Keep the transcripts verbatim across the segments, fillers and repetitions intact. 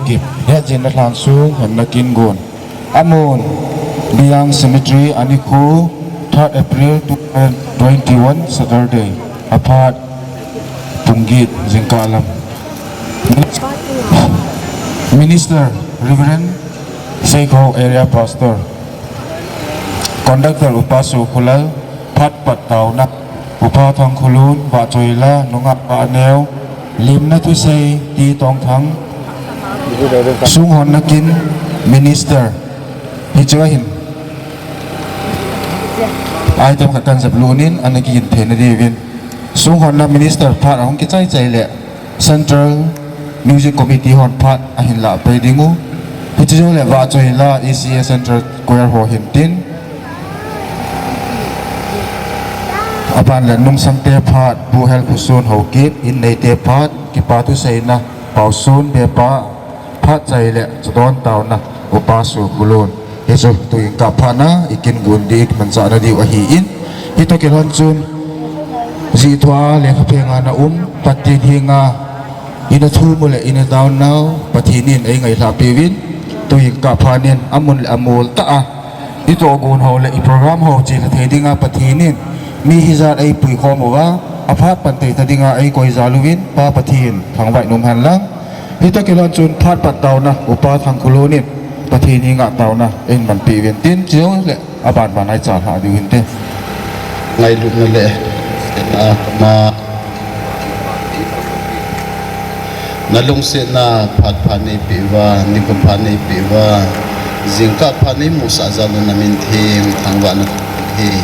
Kip, hetjinna lhan sung honna kin gon. Amun, Biang Cemetery, anikho, third April two thousand twenty-one, Saturday. Aphat, pung get, jingkah lam. Minister, Reverend Seikho, Area Pastor. Conductor, Upa Sokholal, phat pat taona, Upa Thangkholun, Vahchoila, nungah Vahneo, limna thusei, T. Tongthang, sunghonna kin, Minister, hiche ahin. Item khat kan jep lut in, ana kiginthei na diuvin. Sunghonna Minister phat ahung kichai chai le, Central Music Committee hon phat ahin lah pai ding u. Hiche jou le Vahchoila E C A Central Choir ho hin tin. Aban le Nungsangte phat, Pu Helkhosun Haokip, in neite phat, kipa thuseina, Paosun, Bepa, phat chai le, chadon taona, Upa Sokholun. Hichu, tuin kap phat na, i kin gon di, i kimanchah na diu ahin. Hitoh kilhon chun, jih thua lekha phenga na um, Pathen henga, ina thum u le, ina taona u, Pathen in ei ngailhah peh uvin, tuin kap phat in, amun le amol tah a, i tohgon ho le, i program ho, chelha thei dinga Pathen in, mi hijat ei puikhom uva, aphat pan thei ta dinga ei koi jal uvin, Pa Pathen, thangvah in um hen lang. Hitoh kilhon chun phat pat taona, Upa Thangkholun in, Pathen henga taona, in manpeh uvin tin, chule, aban ban a i chalhah diu hinte. Ngailutna le, na, na, na lungsetna phat pha nei peh uva, nikho pha nei peh uva, jingkah pha nei musah jal u na min theng, thangvahna thei.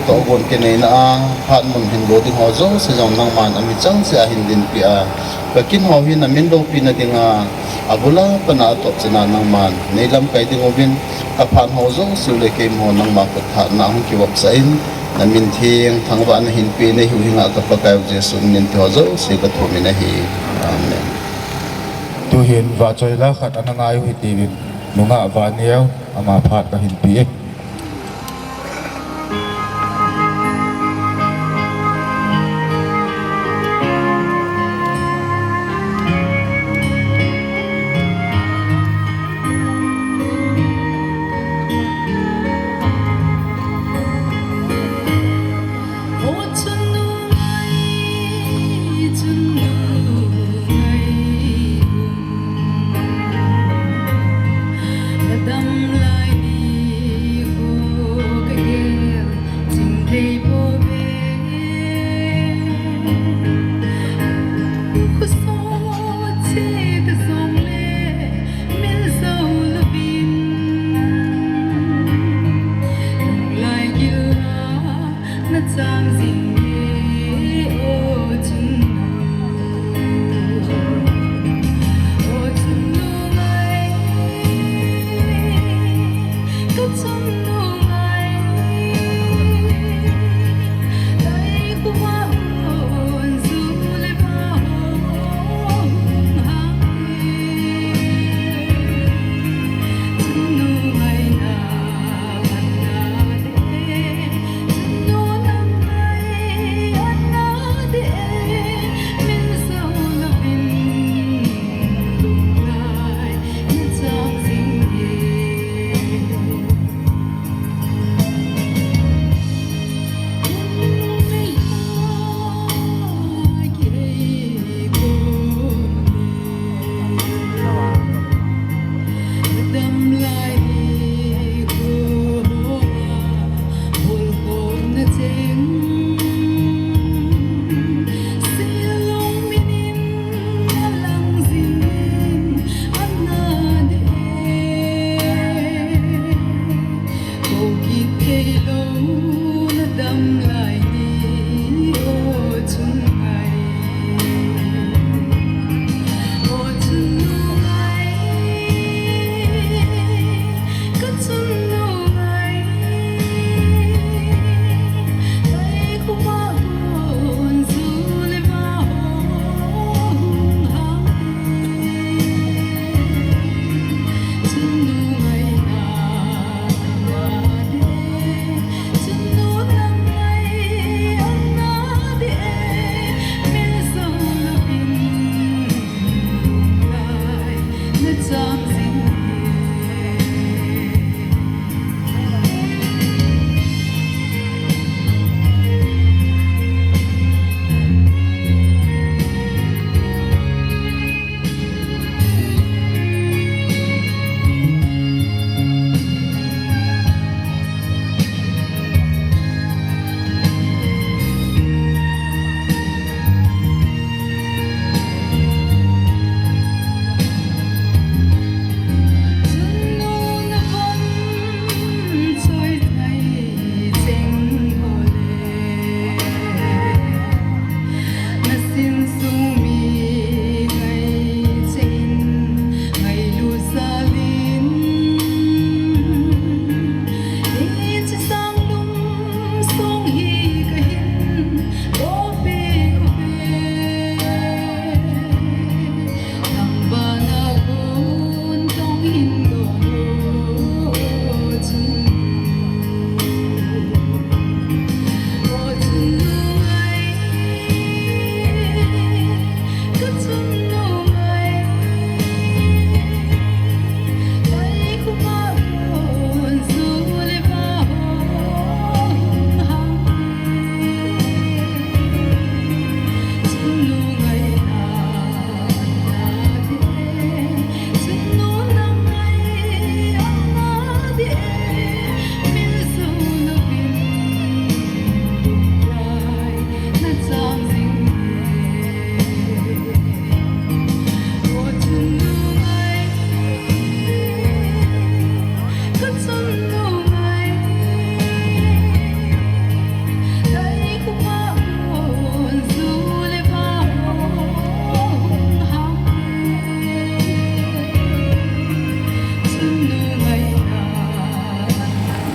Tohgon kineina a, phat mun hin lo ding ho jouse jong nangman ami chang cheh a hin dinpi a, ka kin ho hi na min loupina dinga, abul a pat a atop chan a nangman nei lamkai ding uvin, ka phat ho jouse u le keima ho nangma khut tha na hung kivopsah in, na min theng, thangvahna hin pe nei hiu henga ka Pakai u Jesu min in ti ho jouse ka thum in ahi. Amen. Tuhin Vahchoila khat ana ngai u hite uvin, nungah Vahneo, ama phat ka hin pe e.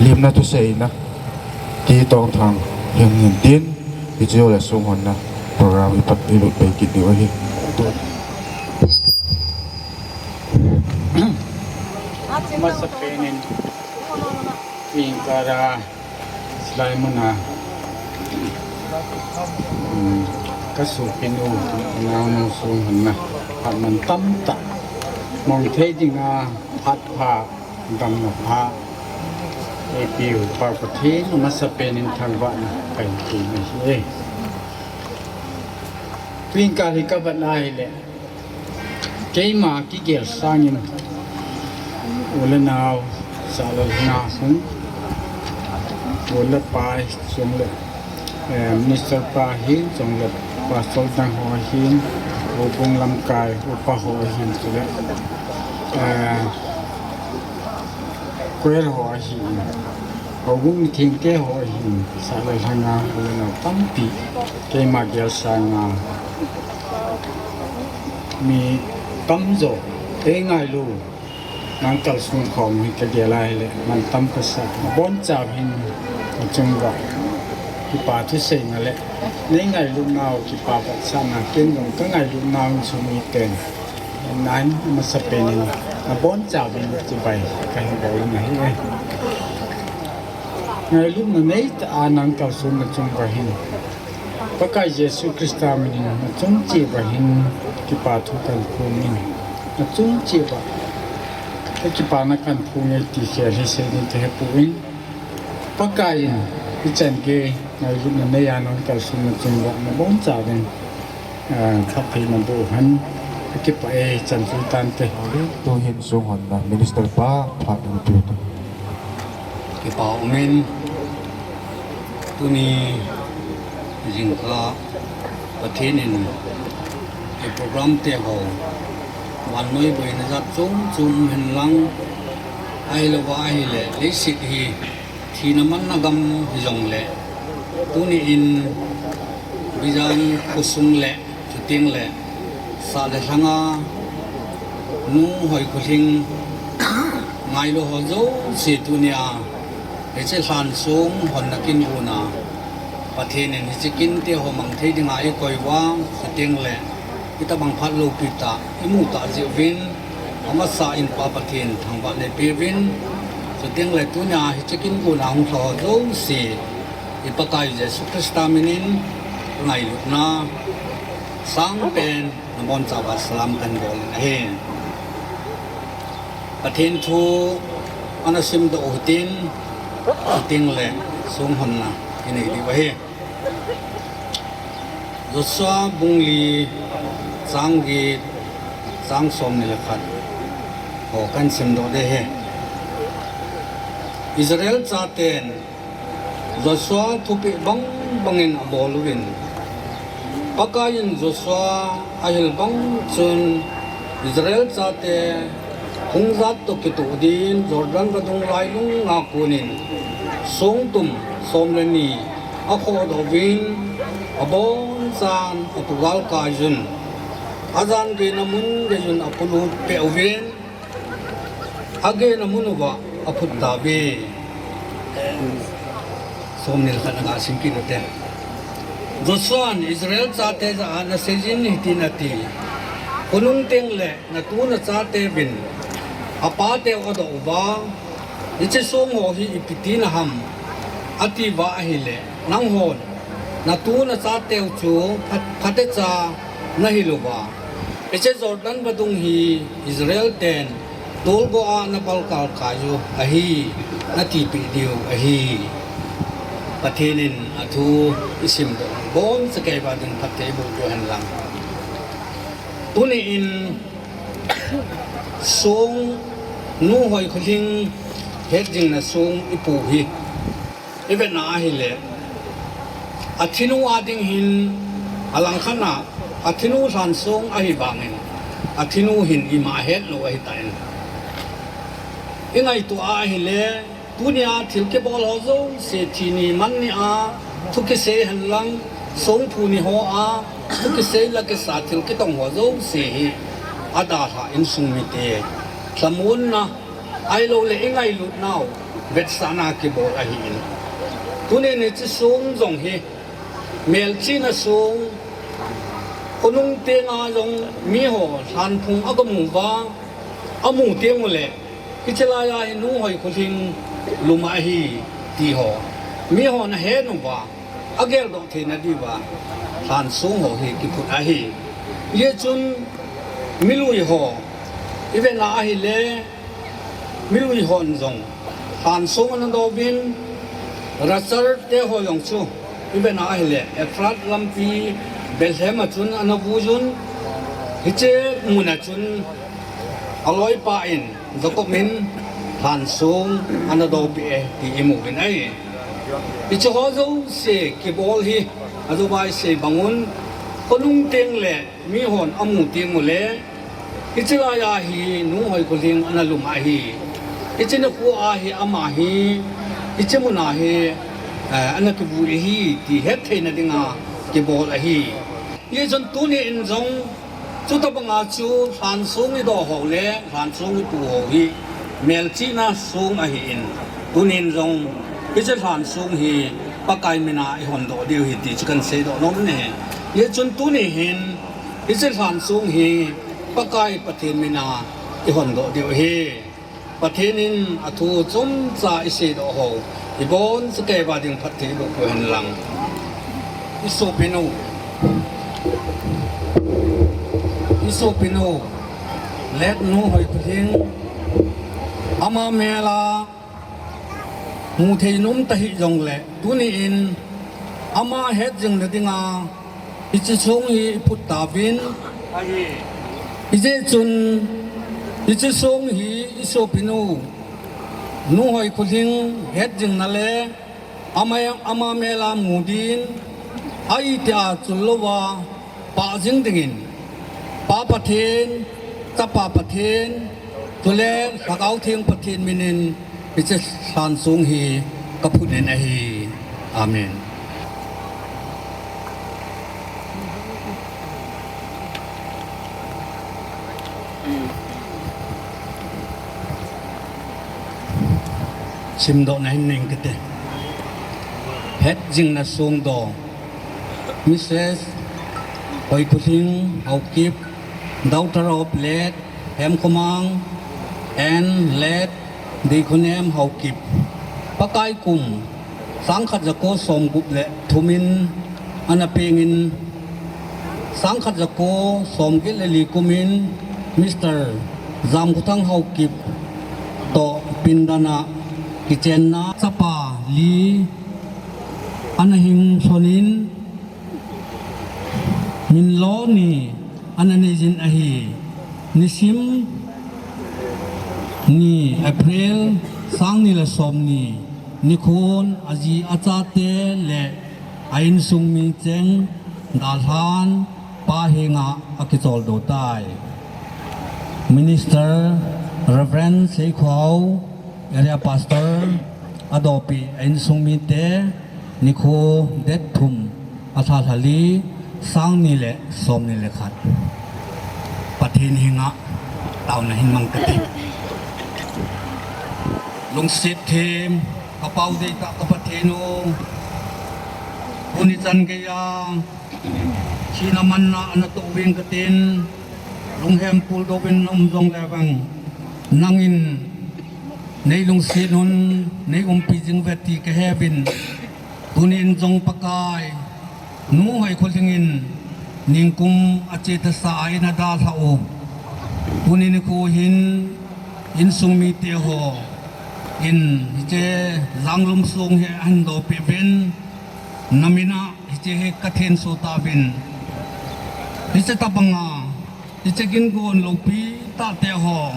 Limna thuseina, T. Tongthang, hin hin tin, hiche le sunghonna program hi pat i lut pai kit diu ahi. Masapen in, Ingkara, Silai muna, um, ka sopinu, naonu sunghonna, phat mantam tah mong thei dinga, phat pha, damna pha, eipiu Pa Pathen masapen in thangvahna kahin pe ahi. Tuin kal hi ka vet na hile, keima kigel sangin, u le nao, sah le lhanga hung, u le pai, chule, eh, Minister pa hin, chule Pastor dang ho hin, houbung lamkai upa ho hin, chule, eh, choir ho ahin, houbung mithengte ho ahin, sah le lhanga, u le nao tampi, keima gel sanga, mi tamjo, ei ngailu, nang kalsong khom hi ka gel a hile, mantam kasa, abonchauvin, nachunguva kipa thuseina le, nei ngailutnau kipa vetsahna, ken jong ka ngailutnau in sumiten, nain masapen in, abonchauvin chibai kahin bol ahi. Ngailutna neitah a nang kalsong nachunguva hin, Pakai Jesu Christa minin nachung cheh uva hin kipa thu kahin phongin, nachung cheh uva ka kipana kahin phonge ti khel hi seiding kahepoi. Pakai in hichan gei ngailutna neiya nang kalsong nachunguva nabonchauvin, ah, phattheina boh hen, kakipah e, chan chu tante. Tuhin sunghonna Minister pa phat in peuvin. Kipa umin, tuni jingkah Pathen in ei program te ho vannoi boina jat chom chom hen lang, ahilouva ahile leiset hi thina manna gam hijongle, tuni in Bijang khosung le, chutengle sah le lhanga, nu hoi kholhing, ngailu ho jouse tunia hiche lhan sunghonna kin gona, Pathen in hiche kinte ho mang thei dinga eikoi uva, chutengle itobang phat loupi tah imu tah jeh uvin, amasa in Pa Pathen thangvahna eipeuvin, chutengle tunia hiche kin gona hung lha ho jouse, i Pakai Jesu Christa minin ngailutna sangpen nabonchauva salam kahin bol in ahi. Pathen thu ana simdoh u hitin, chutengle sunghonna inei diu ahi. Joshua bung li chang get, chang somni le khat ho kahin simdoh ding ahi. Israel chaten Joshua thupeh bang bangin abol uvin, Pakai in Joshua ahil bang chun Israel chate hung jat toh kitoh din Jordan vadung lailunga konin songtum som le ni akhodoh uvin, abonchan apu galkai jun, ajan geina mun geijun apulut peh uvin, ageina mun uva aphut tauve. Somni le khat na gasim kit ute. Joshua'n Israel chate jah a naseijin hitin ati, Khonung tengle natu nachateuvin apateu adoh uva, hiche song ho hi ipi tina ham, atiuva ahile, nanghon natu nachateu chu phat-, phatecha nahil uva, hiche Jordan vadung hi Israel ten tolgo a nabalkal kai u ahi, natipeh diu ahi. Pathen in athu isimdoh boncha keiva ding phatthei eiboh diu hen lang. Tuni in song, nu hoi kholhing hetjingna song ipu hi ivetna ahile, athinu a ding hin, alangkhat a athinu lhan song ahivangin, athinu hin ima hetlou ahitan, ingaito a ahile, tunia thil kibol ho jouse thi ni man ni a thu kisei hen lang, songphu ni ho a thu kisei la kisa thil kitong ho jouse hi adalhah insung mite lhamonna, ahiloule ingailutnau, vetsahna kibol ahin. Tunin hiche song jong hi, melchihna song, khonung tenga jong miho lhanphung aga mu uva, amu teng uleh, hiche laiya hi Nu Hoikholhing lum ahi, ti ho. Miho nahet uva, ageldoh theina diuva, lhansong ho hi kiphut ahi. Hijeh chun, milui ho, ivetna ahile, milui hon jong, lhansong ana douvin, Rachel te ho jong chu, ivetna ahile, Ephrat lampi, Bethlehem a chun ana vuijun, hiche muna chun, aloipa in, Jacob in, lhansong ana doupeh e, ti imu uvin ahi. Hiche ho jouse kibol hi, ajouva isei bangun, khonung teng le, mihon amu teng uleh, hiche laiya hi Nu Hoikholhing ana lum ahi. Hiche nikho a hi ama hi, hiche muna hi, eh, ana kivui ahi, ti hettheina dinga kibol ahi. Hijeh chun tuni in jong, chutobanga chu lhansong idoh ho le, lhansong ipu ho hi, melchihna song ahin, tunin jong, hiche lhansong hi, Pakai mina ihondoh diu ahi ti chu kahin seidoh nom e. Hijeh chun tuni hin, hiche lhansong hi, Pakai Pathen mina ihondoh diu ahi. Pathen in athu chomcha iseidoh ho, ibonchauva ding phatthei iboh peh hen lang. Isopinu, isopinu, late Nu Hoikholhing, ama mel a, muthei nom tahih jongle, tuni in, ama hetjingna dinga, hiche song hi iphut tauvin, hijeh chun, hiche song hi isopinu, Nu Hoikholhing hetjingna le, ama, ama mel a mu din, ahitia chul louva, pah jing dingin, Pa Pathen, Chapa Pathen, chule Lhagao Theng Pathen minin, hiche lhansong hi kaphut in ahi. Amen. Simdohna hin nei kate. Hetjingna songdoh. Missus Hoikholhing Haokip, daughter of late Hemkhomang and late Deikhonam Haokip. Pakai kum, sangkhat jako somgup le thum in ana pengin, sangkhat jako somget le li kumin Mister Jamkhothang Haokip toh pindan a kichenna chapa li ana hing lhonin, min lo ni ana neijin ahi. Nisim ni April, sang ni le som ni, nikhon aji achate le a insung mi cheng dalhan pa henga akicholdo tai. Minister Reverend Seikhohao, Area Pastor, adopi a insung mite, nikho date thum, alha lha li, sang ni le som ni le khat. Pathen henga taona hin mang kate. Lungset them, kapao deitah ka Pathen u. Tuni chan geiya, thina manna ana toh uving katin, lunghem puldoh uvin na um jongle vang, nangin nei lungset un, nei umpi jing uve ti kahe uvin. Tunin jong Pakai, Nu Hoikholhing in ningkum a chethasa a in adalhah u. Tuni nikho hin insung mite ho in hiche Janglum song hi ahin dopi uvin, na min a hiche hi kathenso tauvin. Hiche tabanga, hiche gingon loupi tahte ho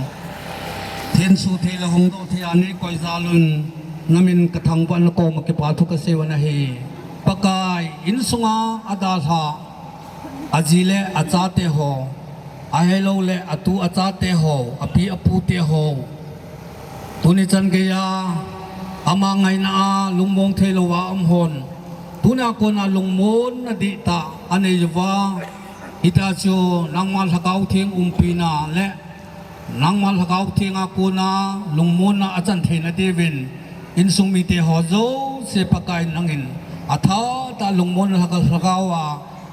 thenso thei le hongdoh thei a nei koi jal un, na min kathangvah in na koma kipa thu kasei u ahi. Pakai, insunga adalhah aji le achate ho, ahilouleh atu achate ho, api apute ho, tuni chan geiya ama ngaina a lungmong theilouva um hon, tuna kona lungmonna dihtah anei uva, hitia chu nangma Lhagao Theng umpina le nangma Lhagao Theng a kona lungmonna achan theina diuvin, Insung mite ho jouse Pakai nangin athah tah lungmon lhagao a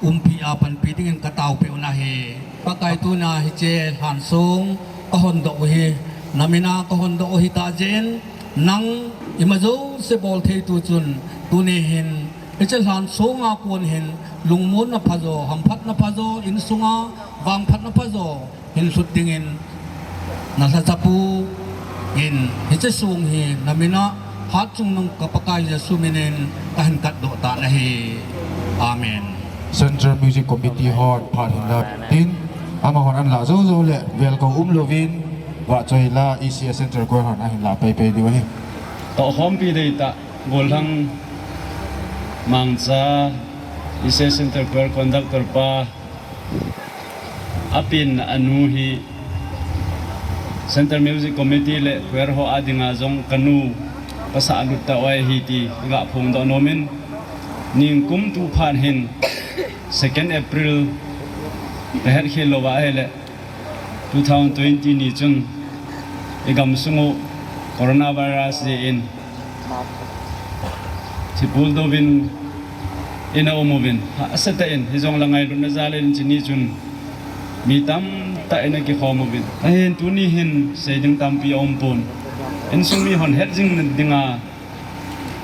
umpi a panpi dingin kataopi u ahi. Pakai tuna hiche lhansong kahondoh u hi, namin a kahondoh u hita jeh in, nang ima jouse bolthei tu chun, tuni hin hiche lhansong a kon hin lungmonna phajo, hamphatna phajo, insunga vangphatna phajo hin lhut dingin nalhacha pu in, hiche song hi namin a hatchungnung ka Pakai Jesu minin kahin katdoh tan ahi. Amen. Central Music Committee hon phat hin la tin, amahon ahin lah jou jou le velkou umlouvin, Vahchoila E C A Central Choir hon ahin lah paipai diu ahi. Tohkhompi deitah, Golhang Mangcha, E C A Central Choir conductor pa, apen anu hi Central Music Committee le choir ho a dinga jong kanu pasal lut tah u ahi ti iga phongdoh nomin, ningkum tu phat hin second April kahet khel louva ahile two thousand twenty ni chun igamsung u coronavirus jeh in thipul douvin ina um uvin, hahsa tah in, hijongle ngailutna jal in hiche ni chun mi tamtah in akikhom uvin. Ahin tuni hin seiding tampi aumpon, insung mi hon hetjing dinga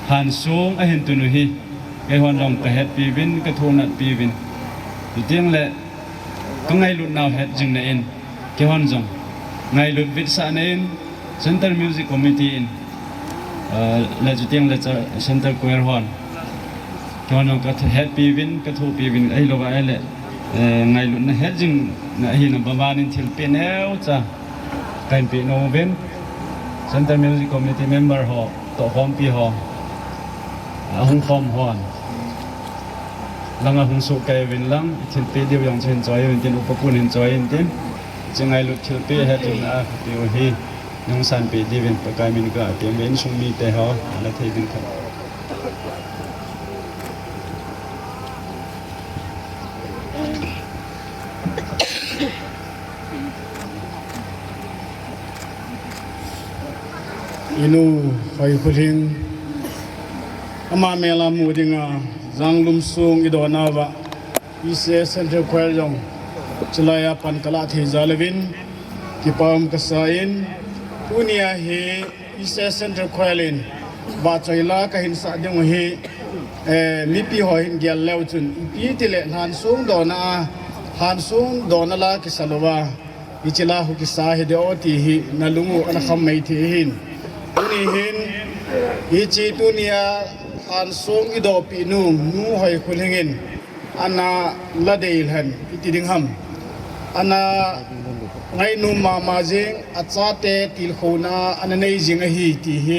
lhansong ahin tun u hi keihon jong kahetpi uvin, kathohnatpi uvin. Chuteng le kangailutnau hetjingna in keihon jong ngailut vetsahna in Central Music Committee in, ah, le chuteng le Central Choir hon keihon jong kahetpi uvin, kathohpi uvin, ahilouva ahile, eh, ngailutna hetjingna ahina baba nin thilpeh neocha kahin peh nom uvin, Central Music Committee member ho, tohkhompi ho, ahung khom hon langa hung sohkei uvin lang, thilpeh diu jong chu hin choi uvin tin, upa pun hin choi in tin, hiche ngailut thilpeh hetjingna a kapeh u hi nahung sanpeh diuvin Pakai min katem uve, insung mite ho, ana thei uvin khat. Inu Hoikholhing, ama mel a mu dinga Janglum song idonauva, E C A Central Choir jong chulaiya pan kalah thei jal uvin kipa um kasa in, tunia hi E C A Central Choir in Vahchoila kahin sah ding u hi, eh, mipi ho hin gel leu chun, ipi tile lhansong dona a, lhansong dona la kisa louva, hiche la hung kisa hidem ti hi nalung u ana kham mai thei hin. Tuni hin hiche tunia lhansong idopi nu, Nu Hoikholhing in ana la dei lhen iti ding ham, ana ngainom mama jing, achate tilkhouna ana nei jing ahi ti hi,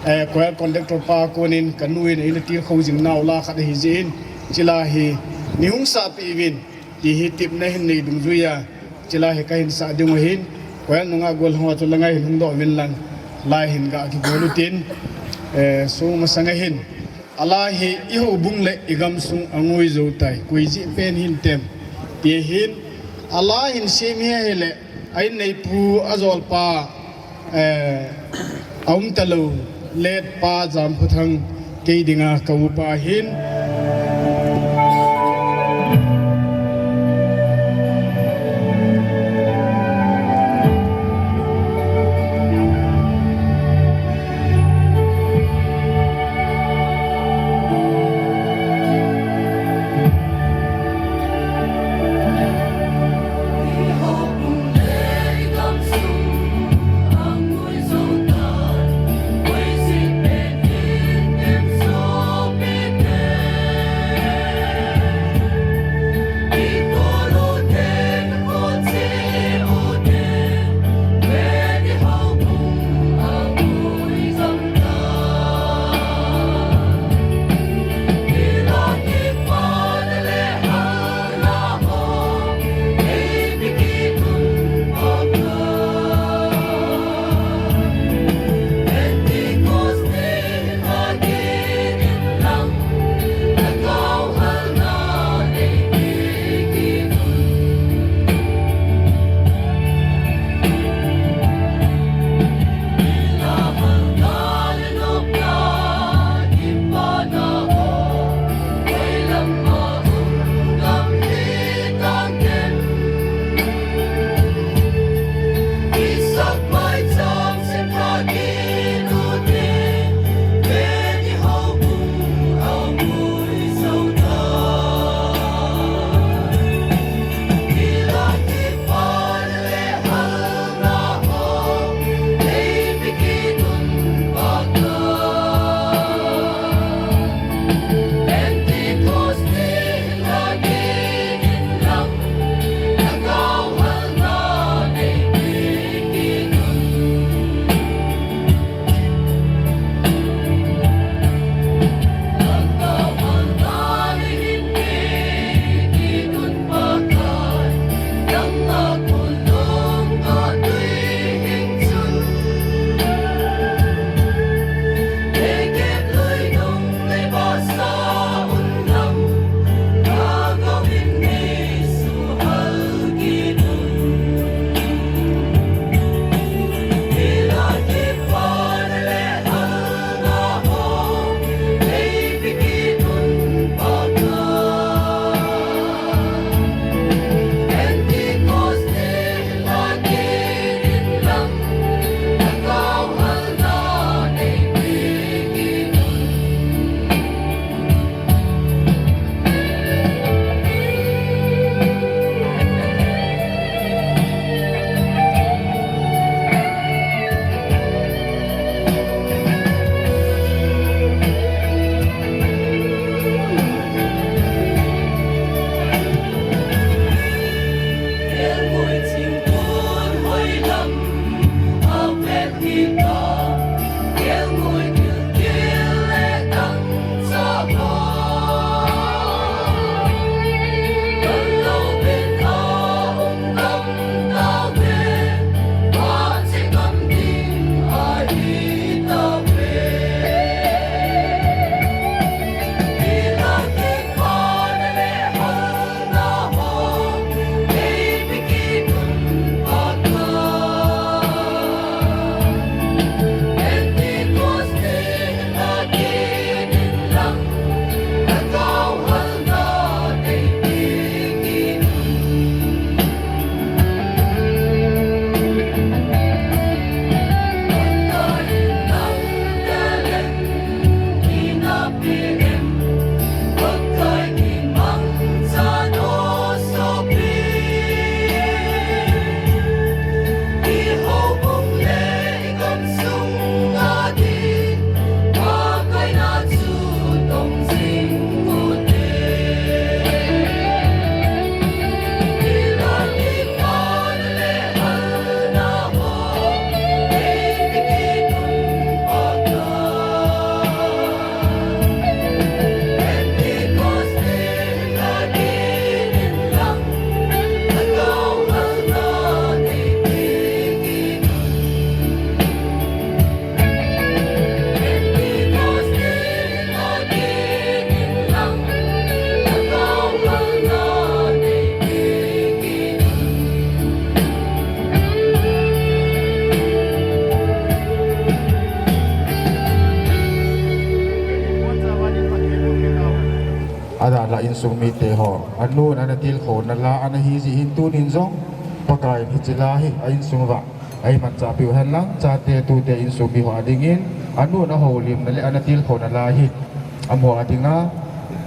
eh, choir conductor pa konin kanu in eina tilkhou jing nau la khat ahi jeh in, hiche la hi neihung sahpeh uvin ti hi tepna hin nei dungjuiya, hiche la hi kahin sah ding u ahin, choir nunga golhang ho chu langa hin hungdoh uvin lang, la hin ga kigol utin, eh, song masanga hin, ala hi ihoubung le igamsung angoi jou tai, koi jeh pen hintem ti hin, ala hin sem hi ahile, a-in neipu ajolpa, eh, aum talou, late Pa Jamkhothang, kei dinga ka upa hin. Insung mite ho, anun ana tilkhouna la ana hi jeh hin tunin jong, Pakai in hiche la hi a insung uva eimanchah piu hen lang, chate tute insung mi ho adingin, anun ahoulimna le ana tilkhouna la hi amaho adinga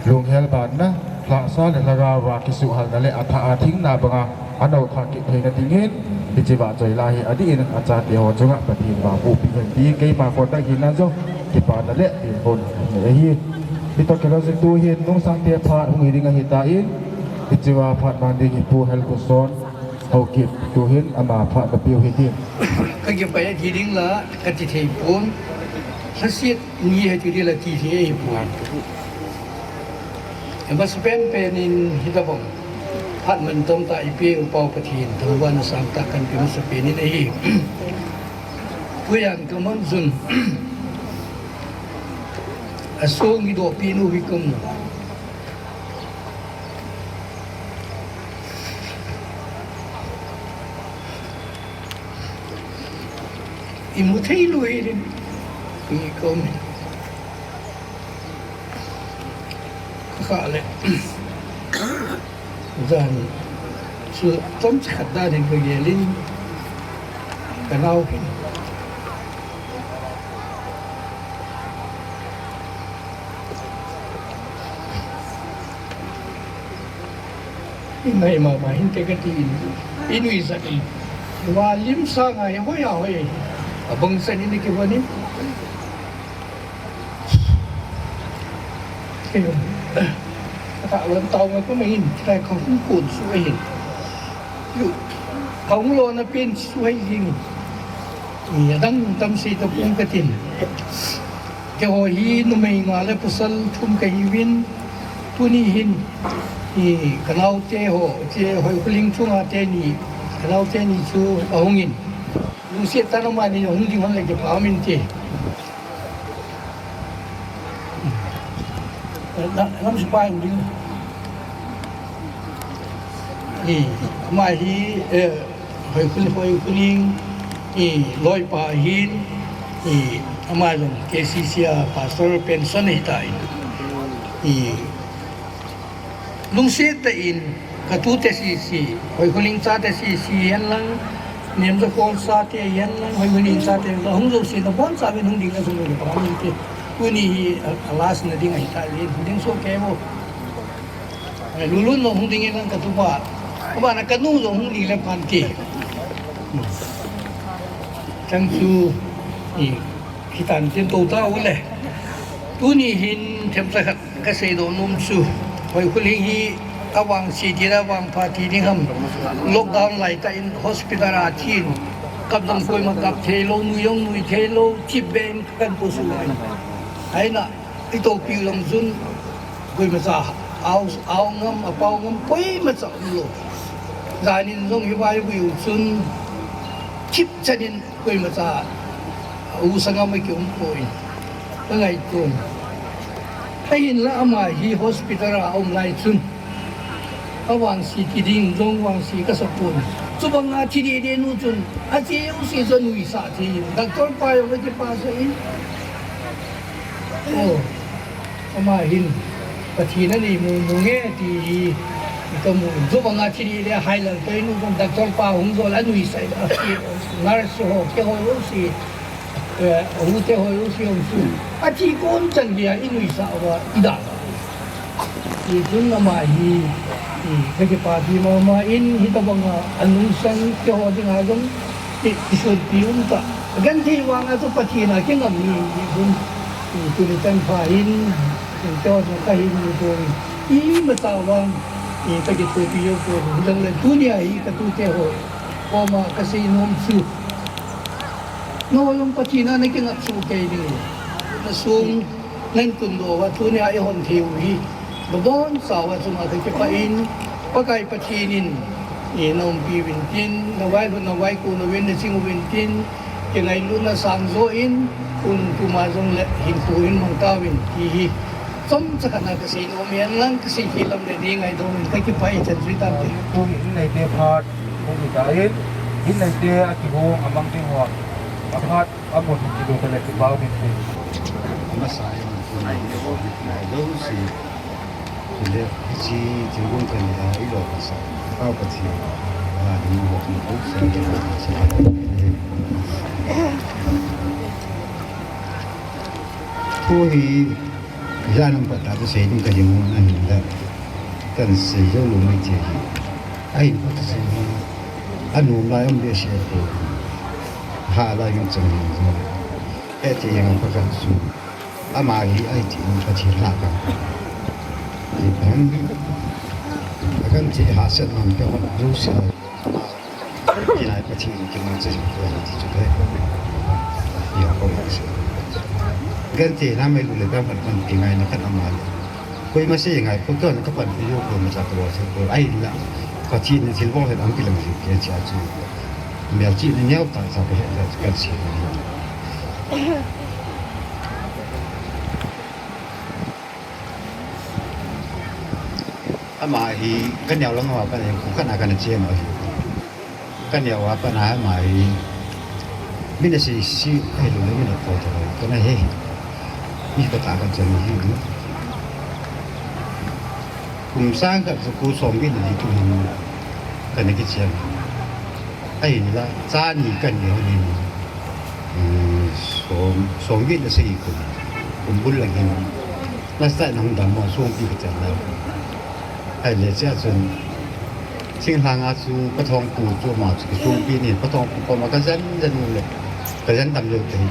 lunghel banna, lhahsa le lhagao va kisuhhalna le athah a thingna banga anop kha kit theina dingin, hiche vahchoi la hi adih in achate ho chunga Pathen vahboh peh hen ti keima kon tah in jong kipana le tilkhouna nei ahi. Hitoh kilou jin tuhin nungsangte phat hung hi ding ahitan, hichea phat man ding hi Pu Helkhuson Haokip tuhin ama phat napeu hitin. Ka kipah e ti ding la, ka ti thei pon. Lhaset ni ahi ti ding la ti thei ahi pon. Amasapen pen in hitabang phat mantam tah eipeh u Pa Pathen thangvahna sangtah kahin pe masapen in ahi. Puiyan ka man jun asong idoh peh nu hi ka mu. Imu thei lou hi ding. Ikom. Kha le. Jan. Chu chomcha khat dan in ka gel in. Ka nao hin. Inai mama hinte kati in. Inuisat in. Valim sanga hi hoi a hoi. Abang san in kivon in. Kei. Ka wan tao nga ko mahin. Kei ka hung kun su ahin. Yu. Ka hung lona pen su hai jing. Ni adang tam sei tapon katin. Keiho hi numei nga le pasal thum kahiuvin, tuni hin, i, ka naote ho, che Hoikholing chunga teni, ka naote ni chu ahungin. Lungset tah a amani hung ding hon le kipah um inte. Na, nam sipai hung ding. I, ama hi, eh, Hoikhol-, Hoikholing, i, loipa ahin, i, ama jong K C C a pastor pension ahitai. I, lungset tah in, ka tute sese, Hoikholing chate sese, hihen lang, Nemjakhol chate, hihen lang, Hoikholing chate, ahung jouse, nabonchauvin hung ding a jong le, pa min te. Tuni hi, a, a last na ding ahitai, hung ding soh kei mo. Eh, Lulun jong hung ding in lang ka tupa. Abana ka nu jong hung ding le phan ti. Chang chu, i, kitan tin to ta u le. Tuni hin themcha khat ka seidoh nom chu. Hoikholing hi avangse ti le avangpha ti ding ham. Lockdown lai tah in hospital a thi in. Kap jong koima kap thei lou, nui jong nui thei lou, chip be in kahin pusu le. Ahinla, i topiu jong chun, koimacha, ao, ao ngam, apao ngam, koimacha umlou. Janin jong hi vaivui u chun, chip chanin koimacha, u sangam a kium poi. Ka ngaito. Ahinla ama hi hospital a um lai chun. Avangse ti ding jong vangse kasa pon. Chubanga thi dede nu chun, ache jouse chu anuisah thei in. Doctor pa jong akipasah in. Oh, ama hin, Pathen in anei mong mong e ti hi, ka mu in. Chubanga thi dede Hailaltoi nu chun, doctor pa hung jol anuisah in, a, nurse ho, keiho jouse. Eh, ahute ho jouse hung chu. Athi kon chan geiya inuisah uva, ida. Hichun ama hi, i, ka kipah pi mama in, hitobanga anungsang keiho dinga jong, i, i sunpi um ta. Genthei vanga chu Pathen a kingam hi, hichun, i, tuni chan pha hin, i, keiho jong kahin mu poi. Imacha vang, i, ka kithopi jou poi. Hijongle tunia hi ka tute ho koma ka seinom chu. Nangho jong Pathen a nakingap soh kei ding. Nasung, nahin tundoh uva, tunia eihon thei u hi. Nabonchauva chunga kakipah in, Pakai Pathen in, i, naumpi uvin tin, navailhun, navaikouna uvin, naching uvin tin, kingailutna sangjo in, tun tuma jongle hinkho in mang tauvin, ti hi. Chomcha khat na kasei nom in lang, kasei khel lam le ding ngaidam in, kakipah e, chan jui tante. Tuhin neite phat, Hung hita in, in neite akihung amang ding ho, aphat amun kido tale kipah um inte. Masa in, in neite ho, in neite ho, si. Le, hiche thingkong kanla, ilo kasa, Pau Pathen, la ding mo ki ko sa ki ko sa. Thu hi, ijat ham pat a chu sei ding ka jing u ahin la. Kan sei jou lou mai thei hi. Ahin pat sei hi. Anom lai um behseh poi. Ha lai ngen chang hi. Eti yang pa kan su. Ama hi ahi ti in Pathen lah kang. Ti pen. Akan ti hahsat man pe hon jouse. Ama hi lai Pathen in kimang che ko ti chu pe. Ya ko ma se. Kan ti na me lu le kan pan pan ti ngai na kan ama le. Koima sei ngai ko ton ka panpi jou ko ma cha ko se ko. Ahinla. Pathen in thilbol hen ang kilang ji ke cha chu. Melchih na neo ta cha ko he ka se. Ama hi, ka neo lang a pat a hi, khu khat a kana che ma hi. Ka neo a pat a ama hi, min asei sih, ahilou le min apo ta lou, kana he. Mi khat a ka che ma hi. Kum sang khat chu khu som bit na di tu hin, kana kiche ma. Ahinla, cha ni ka neo ni. Hmm, som, som bit na sei kum, kum bul lang hin. Last time nang dam mo song pi ka chan la. Ahile che a chun. Thinglhang a chu ka thong pu chu ama chu ka song pi ni ka thong pu koma ka jen jen u le. Ka jen tam jou te hi.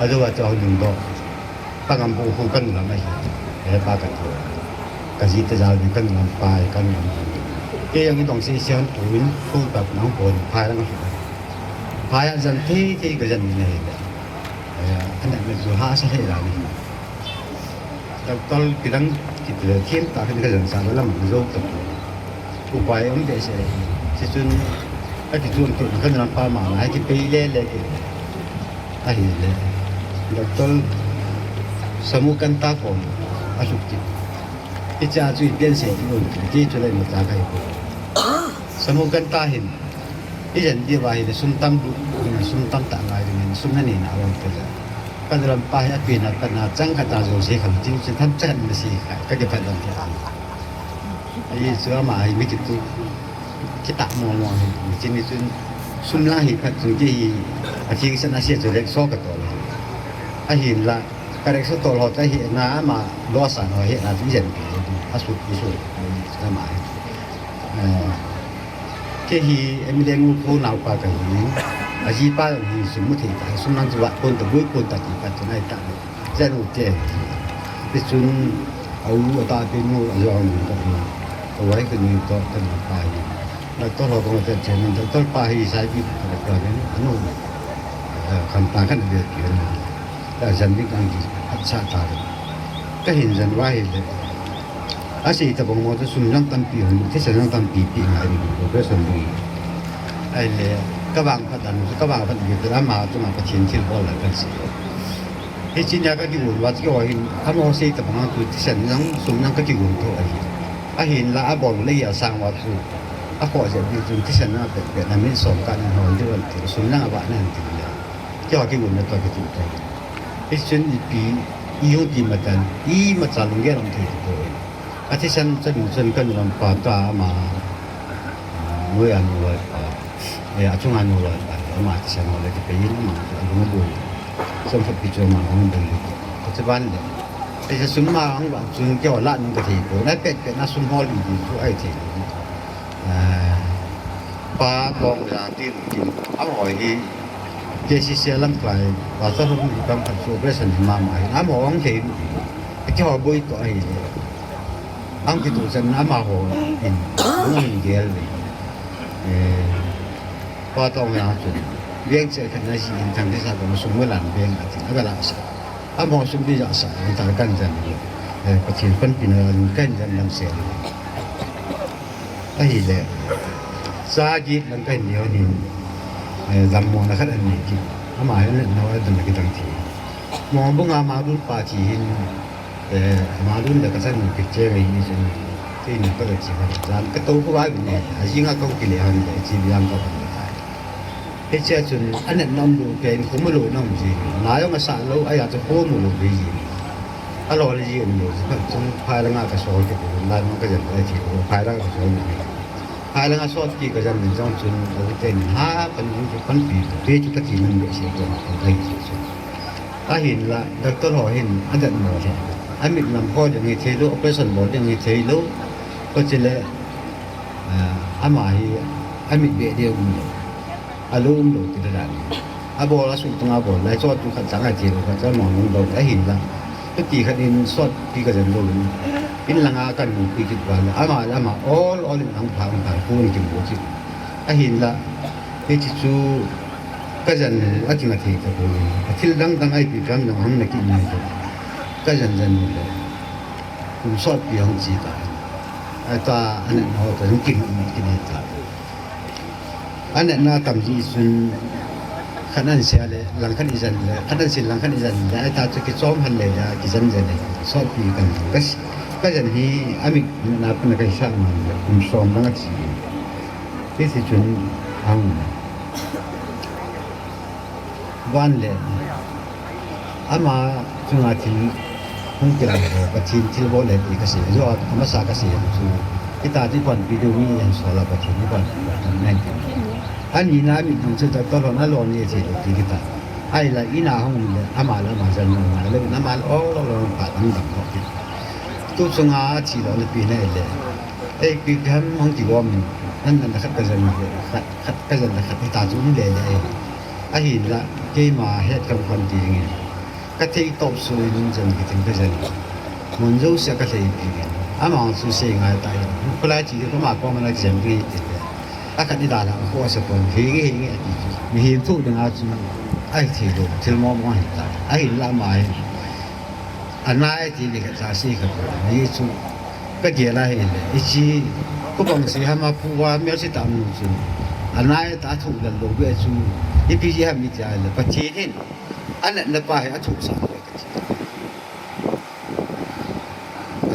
Ajou a chu hung ding doh. Ka ngam pu khu kan lam ahi. E pa ka tu. Ka ji te jal ni kan lam pa kan lam. Ke yang dong si sian tu in khu ta nang pon pa lang ahi. Pa ya jen te te ka jen ni ne. E, ana me chu ha sa he la ni. Doctor kidang, kidang thiem tah khat ka jan sa lam jo ta. Upai um behseh. Chuchun, a kichun tu ka lam pa ma na kipei le le ki. Ahile. Doctor Samu kan ta kon, a suk ti. Hiche a chu i pian sei ti lou ti chu le ma ta kai ko. Samu kan ta hin. I jen diu va hi le sum tam du, sum tam tah ngai ding in, sum na nei na a um te le. Ka lam pa hi a pi na, ka na chang ka ta jo se kham ting, chen tham chan na si kha, ka ke phat lam te a. Ai chu ama hi mi kitu, kita mo mo hi, mi chin ni chun, sum la hi phat chung ke hi, a thing sa na sia chu lek so ka to. Ahin la, ka lek so to lo ta hi na ama lo sa no hi na chu jen pi, a su pi su, ama hi. Eh, Kei hi M L A nu ko nao pa ka hi, a ji pa hi sum mu thei ta, sum nang chu va kon ta, bui kon ta ti pa tu nai ta. Jen u te. Ti chun, a u a ta pe nu a jo ang ta ni. A wai ka ni to ta na pa hi. Na to lo ko ta chen ta to pa hi sai bi ta ka ni. Anu, eh, kan ta kan be ki ni. Ka jan bik ang ki, a cha ta le. Ka hin jan va hi le. A sei ta bang mo ta sum jang tampi hon, thisen jang tampi pi ngai ni, operation ni. Ahile, ka vang phat dan, ka vang phat ni, ka ma tu ma Pathen thilbol la ka sei. Hiche nia ka kigon va, ka ho hin, ama ho sei ta bang tu thisen jang, sum jang ka kigon tho ahi. Ahin la a bol le a sang va tu. A kho je bi tu thisen na pe pe na min som ka ni ho di van ti, sum jang a va na ti le. Kei ho kigon na to ki tu to. Hichun ipi, i hung ti matan, imacha lunggel um thei ti poi. A thisan chan chun ka nulam pa ta ama, ah, noi a nolai pa, eh, a chunga nolai pa, ama thisan nolai ti pe in ama, a lung boi. Chom khat pi chu ama hung boi. Ka che ban le. Ei sa sum ma hung ba chun kei ho la nung ka thei poi. Na pet pet na sum hol in ti chu ai thei. Eh, Pa Tong Jang tin tin, amaho hi K C C lamkai, Pastor Hung hi kam khat chu operation hi mama hi, amaho ang thei, keiho boi to ahi le. Ang kitu chan amaho in, ang in gel le. Eh, Pa Tong Jang chu, veng che khat na si in thang kisa ko sum lan veng ati, aga la sa. Amaho sum bi ja sa, in ta kan jan le. Eh, Pathen panpi na kan jan lam se. Ahile, cha git lang ka hin neo hin, eh, dammo na khat an nei kit. Ama hin le neo a dam na kidang thei. Mo bunga ma dun pa thi hin, eh, ma dun le ka chan picture hi ni chun, kei ni ka le chi ma jan ka to ko ba ni, a jinga ka ki le han le chi biang ka ban le. Hiche a chun, a nat na um lou pen, khomu lou na um ji. Na jong a sah lou, ahi a chu khomu lou ve ji. Alo le ji umlou, khat chun phai langa kasol kit, lai ma kajan le ji, phai langa kasol kit. Phai langa sotpi kajan jong chun, alo teni ha, pan, pan pi, pe chu kati man behseh jong, kan kai ji chu. Ahinla, doctor ho hin, adat mo le. Amit lam ho jong hithei lou, operation bol jong hithei lou. Ko chile, ah, ama hi, amit be de umlou. Alo umlou ti dan. Abol a sung tunga bol, lai chot tu khat chang a ti lou, khat chang mong lou, ahinla. Kati khat in sotpi kajan lou. In langa kan mu pi kit val. Ama, ama, ol, ol in ang pha, ang pha, pu in kin bu kit. Ahinla. Hichi chu kajan a kinga thei ka pu. Athil dang dang ai pi kam dang hang na ki ni. Kajan jan le. Kum sotpi hang chi ta. Ata, anetna ho ta, hung kin, kin ta. Anetna tam ji chun khat an sia le, lang khat i jan le, khat an sia lang khat i jan le, ata chu kichom han le, kijan jan le, sotpi kan. Kas, kajan hi, amit na pa na kai sa ma le, kum som lang a chi. Hichi chun, ang. Van le, ama chunga thil hung kilang ho, Pathen thilbol le ti kasei, jo, amasa kasei chu. Hita ti panpi diu mi ahin sol a Pathen hi panpi tam nai ti. Ani na mi dang chu doctor hon alo ni thei lou ti kita. Ahinla ina hung le, ama le ama jan na le, ama le, o, lo, lo, pa dang dang ho ti. Tu chunga thi lou na pi na le. Ei, pi ham hung ti gom. An nan khat kajan le, khat, khat kajan le, khat hita chu um le le. Ahinla, keima het kam kham ti nge. Ka thei top su in jan kitin ka jan. Mun jouse a ka thei pi nge. Ama chu sei ngai ta in. Kulai chi ka ma ko ma na jan pi ti. A ka ni da la ko sa pon. Hi nge, hi nge ati. Mihem thu ding a chu. Ai thei lou, thil mo mo hi ta. Ahinla ama hi. Anai ti ni ka sa si ka pu. Ni chu ka gel a hile. Ichi, ko bang si hama pu wa mi si ta mu chu. Anai ta thu la lou be chu. Ipi ji ham mi ti a le. Pathen hin. Anatna pa hi athu sa le ka ti.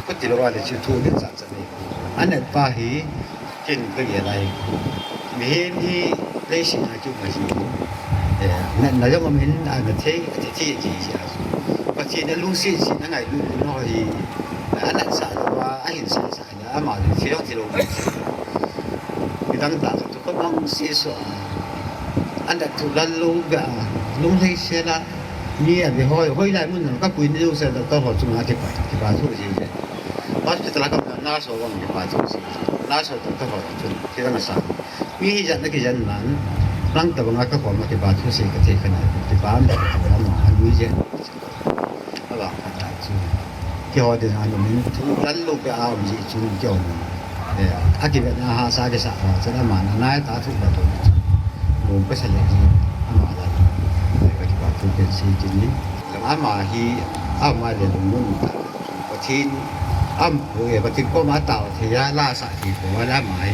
Ko ti lou va le chu thu ni sa sa ni. Anat pa hi Ken ka gel a hi. Mihem hi leiset a chu ma hi. Eh, na, na jong um hin a na thei, a thei, thei, thei, thei. Pathen a lungset, set a ngailut, no hi. A nat sa lou a, a hin sa sa a, ama thei, thei lou. Midang ta chu ko bang si so. Anat thu lal lou ga, lunglhai sel a. Mi a be hoi, hoi lai mun ka pui ni lou sel ka ho chung a kipa, kipa thu ji. Hospital a ka na so bang kipa thu si. Na so ta ka ho chu ti na sa. Mi hi jan na ki jan nan. Nang ta bang ka ko ma kipa thu si ka te ka na. Kipa na ka ma a lui je. Ala ka ta chu. Ki ho de na no min thu lal lou ka a um ji chu ki ho. Eh, a ki na ha sa ki sa ha sa na ma na na ta thu ba to. Mo ka sa le ji. Ama la. Ka kipa thu ke si ki ni. Ama hi, ama le lung mun ta. Pathen, am, eh, Pathen koma tao thei a, la sa thei po, la mai,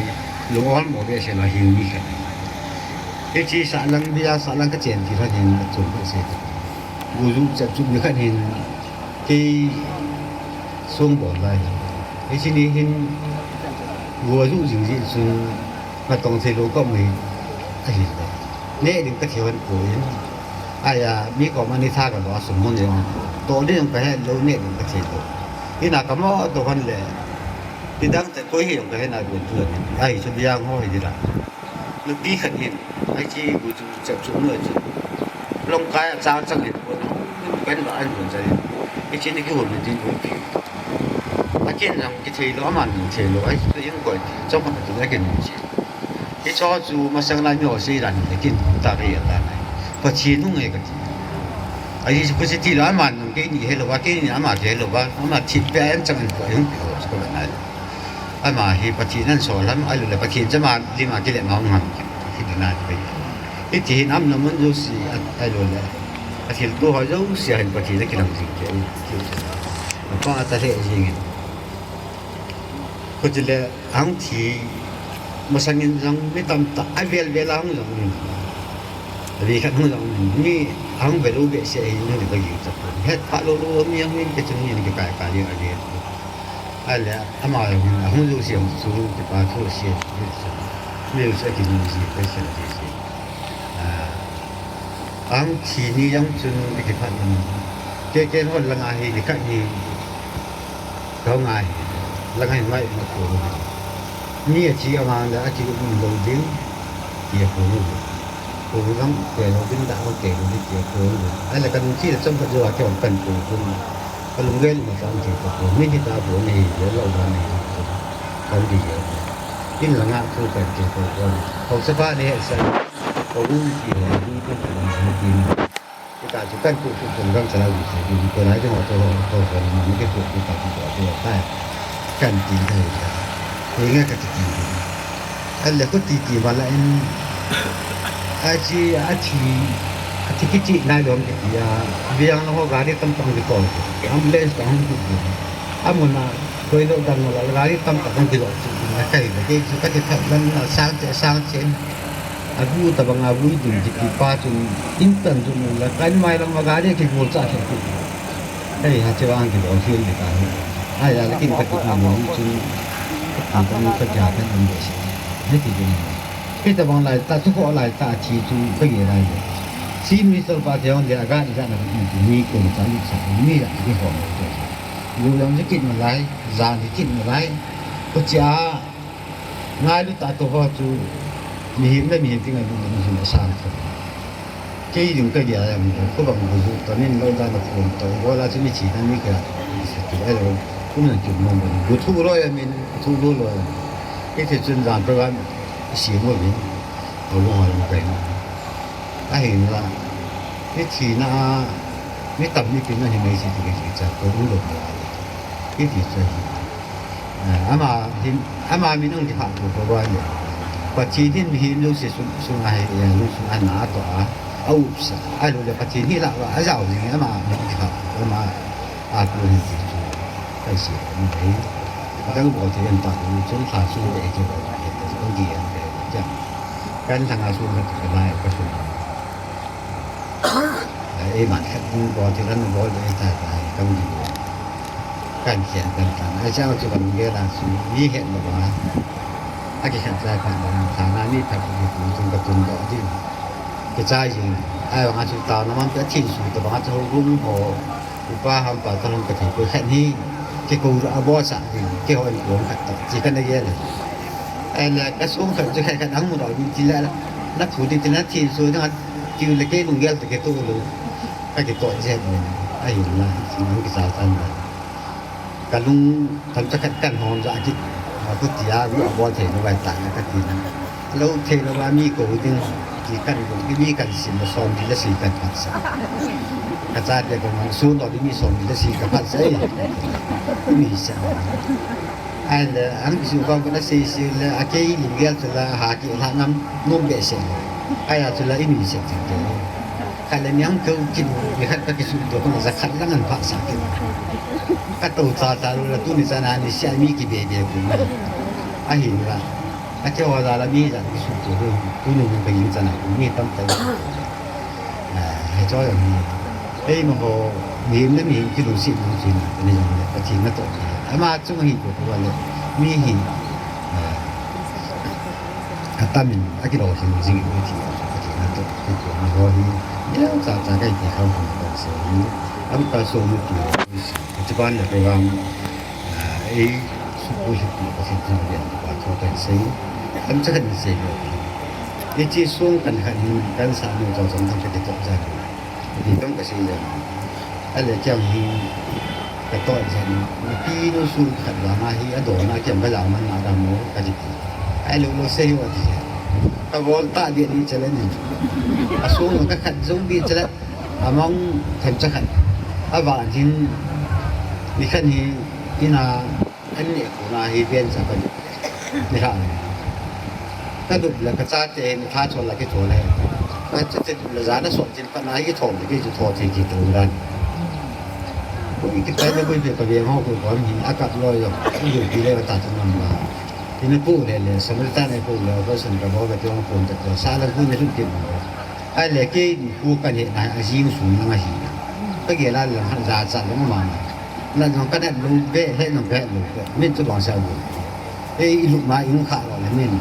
lung ol mo be se la hin mi khat. Hichi sa lang bia, sa lang ka chen ti khat hin, chun ka se. Gu ju chap chun ni khat hin, kei sung bol lai. Hichi ni hin, gu ju jing jing chun, Natong thei lou ka um hi ahi. Neh ding ka thei hon poi. Ahi a, mi koma ni tha ka lou a sum hon jong. Toh ding jong ka het lou, neh ding ka thei lou. Ina ka mo toh hon le. Midang te koi hi jong ka het nai pon tu. Ahi chu bia ngo hi ding la. Nupi khat hin. Ahi chi bu chu chap chu nu chu. Longkai a chang chang hin pon. Pen ba an pon chang hin. Hichi ni kihou ni ding nupi. Akin jong kithei lou, aman jong thei lou, ahi chu jong koi, chomkhat a chu akin jong chi. Hicho chu masang lai mi ho sei dan le kin ta ri ta nai. Pathen hung e kati. Ahi chu khuti ti lou, aman jong keini helou va, keini ama helou va, ama thipbeh a an chang an koi hung pi ho chu ko nai. Ama hi Pathen ahin sol ham, ahilou le Pathen chama lima kile ma hung ham. Hi ding nai pai. Hiti hin amna mun jouse, ahilou le. Athilto ho jouse a hin Pathen a kilang jing te. Apa ta le jing in. Ko ti le hung thi masang in jong mi tamtah a vel vel a hung jong in. Ri khat hung jong in. Mi hung vel u behseh hi hung di ba jing ta. Het pha lou lou mi hung in ke chung in ke kai kai a le. Ahile, ama jong hin, ahung jouse jong chu, kipa thu sei, sei, sei. Mi jong chu akinung ji, Christian ji sei. Ah, ahung thi ni jong chun, akiphat in. Kei, kei hol langa hi, nikhat hi, Kau ngai, la ngai ngai ma ko. Mi a chi a mang da a chi um lo ding, ti a ko. Ko dang ko lo ding da o ke lo ding ti a ko. Ai la kan chi la cham ka jo a ke kan ko ko. Ka lung gel ma chang ti ko ko. Mi ti ta ko ni lo lo da ni ko. Kan ti ya. In la nga ko kan ti ko ko. Ko sa pa ni sa. Ko u ti ni ko ko. Kita chu kan tu tu tu kan chala wi se, tu tu lai tu tu tu tu ni ke tu tu ta tu tu tu ta. Kan ti dai ta. Ko nge ka ti ti. Alle ko ti ti wala in. A chi, a chi, a chi ki chi nai lom ki ti a. Biang lo ho gari tam tam ki ko. Ambulance ka hung tu tu. Amuna, koi lo dan lo gari tam tam ki lo tu. Na kai le ke chu ka ti thak dan na sang che, sang che. A gu ta bang a vui ding kiti pa chun in tan chun la kan mai lam a gari kigol cha se tu. Hei ha che wang kigol hial di ta. Ai a lakin ka tu ni ni chun. Ka tu ni ka ja kan um de se. Hei ti ni. Hei ta bang lai ta tu ko lai ta chi chu ka ye lai le. Si mi sol pa te on de a gari ja na ni ko ta ni sa ni ya ki ho. Gu yong ji kit na lai, ja ni kit na lai. Ko cha Ngailu ta to ho chu mihem le mihem ti ngailu le mihem le sang tho. Kei ding ka dia ya mi ko bang bu ju to nin lo da na phone to. Bo la chu mi chi na mi ka. Ai lo. Kum na chu mo mo. Bu thu lo ya min, thu lo lo ya. Kei te chun dan program si mo min. Ko lo ha lo ka. Ahin la. Kei chi na mi tam mi pi na hi mai si ti kei cha ko lo. Kei ti cha hi. Ama hin, ama min ang kihah ko ko ba ni. Pathen hin mihem jouse sung, sung a hi, eh, lungsung a na to a, a upsa, a lo le Pathen hi la ba, a jao jing ama min kihah ko ama a ko hin ti chu. Kai si ni dei. Ka dang bol thei ta ko chun kha su le ke ba, ke ta ko di an ke ja. Kan thang a su ka ti ka lai ka su. Ei man khat bol ti kan bol de ta ta kan di. Kan khen kan tan. Ai chang chu kan ge la chu mi het lo ba. A ki khat cha kan ba ta na mi phat ki tu chung ka tun do di. Ke cha jing. Ai wa chu ta na man ka thin su ta ba chu rum ho. Upa ham pa ta hom ka thei ko khat ni. Ke ko a bo sa di. Ke ho ko khat ta. Chi kan ge le. Ai le ka sung khat chu khat khat ang mu do di ti la. Na thu di ti na thin su na. Tiu le kei lunggel te kei tu lu. Ka kei tu jet ni. Ai la, si lu ki sa tan la. Ka lung tam cha khat kan hom ja ki. Ko tia lu a bol thei lu bai ta ka ti na. Lo thei lo ba mi ko ding. Ki kan lu ki mi kan sim lo som di la si kan pat sa. Ka cha te ko man su lo di mi som di la si ka pat sa. Mi sa. Ai le, ang kisu bang ko na sei sei le, a kei lunggel chu la, ha ki la nam, nom be se. Ai a chu la, i mi se ti te. Ka le nyang ko kin, mi khat ka kisu do ko na za khat la ngan pha sa ki. Ka to cha cha lu la, tu ni cha na ni sia mi ki be be ku. A hin la. A che wa la la mi za kisu do ko, tu ni ka yin cha na ku, mi tam tai. Ah, he cho yang ni. Ei, ma ho, mihem le mihem kilungset lungset na, ni jong le, Pathen natoh hi. Ama chung hi ko ko le, mi hi, ah, atamin, akilou hi jing ni ti, Pathen natoh, ko ko ma ho hi, ni cha cha kai ti kham kham ko se ni, am ka so mu ti, ti ban le program, ah, ei, su ko hi ko Pathen natoh, pa to kai se, am cha kai ni se ko. Hiche sung kan khat hin kan sah nu chom chom dang ka kitoh jan. Hiche dang ka sei jan. Ahile kei hi ka toh jan. Nupi nu sung khat vang a hi adon a kei ka jao man a dam mo ka ti. Ahile lo sei ho ti. Ka bol ta di ni challenge. A sung ka khat jong di challenge. Among themcha khat. Avang hin ni khat hi ina An neh kona hi ven sa ka lut le. Ni ha. Ka lut le ka chate ni tha chol la kithol le. Ka chate lut le jana sot chin pa na hi kithol le kichu thol thei kithol dan. Ko i kitai le ko i pe ka ve ho ko ko ni a kap lo yo. I lut pi le ka ta chun nam ba. Ti na ko le le Samaritan e ko le ko san ka bo ka ti ko ta ko sa la ko ni lut pi mo. Ahile kei nikho kahet na hi ajing sung lang ahi. Kagel a lang khat jachat lang ama. Nat jong kanat lou beh, het jong kahet lou beh. Min chu bangsa bou. Ei, ilup ma ing kha lou le min.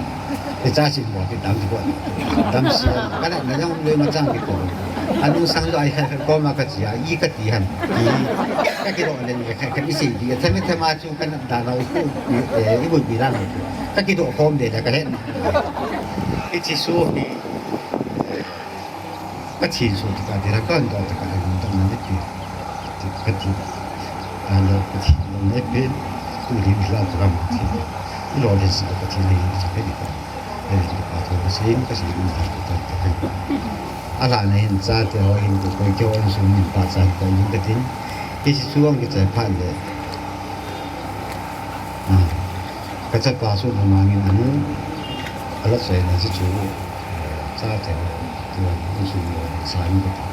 Kicha sin bou kidam ti bou. Damsel. Kanat na jong le machang kiko. Anung sang jo ai khat khat koma kache a, i kati ham. I, kakidoh len le khat khat isei di. Thame thama chu kanat dan ho, i, i, eh, ibol bi dan ho. Kakidoh khom de le kahet. Hiche chu hi, Pathen chu tika dira kan do taka ding dam na ki. Kati. Alo Pathen lo ne pen. Tu ding la program ti. Ilo le sa Pathen le sa pe di ko. Ele di pa to ka sei, ka sei ni ha ko ta ta. Ala na hin chate ho hin ko ko ke ho hin sum ni pa chan ko ni ka tin. Hiche chu ang kichai phat le. Ah. Kachapa chu namangin anu. Ala chai na chu chu. Chate ho. Tu hin sum ni sa ni ka tin.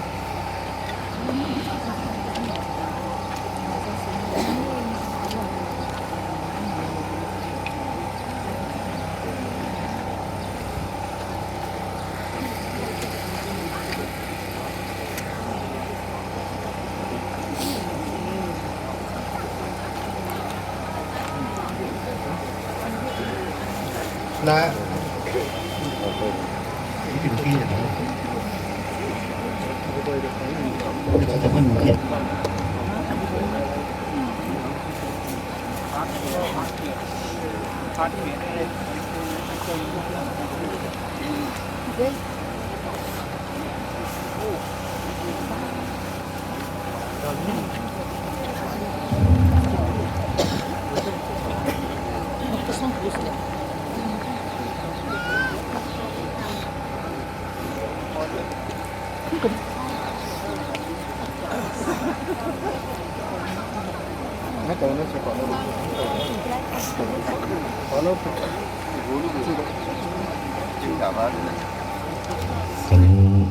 Kanu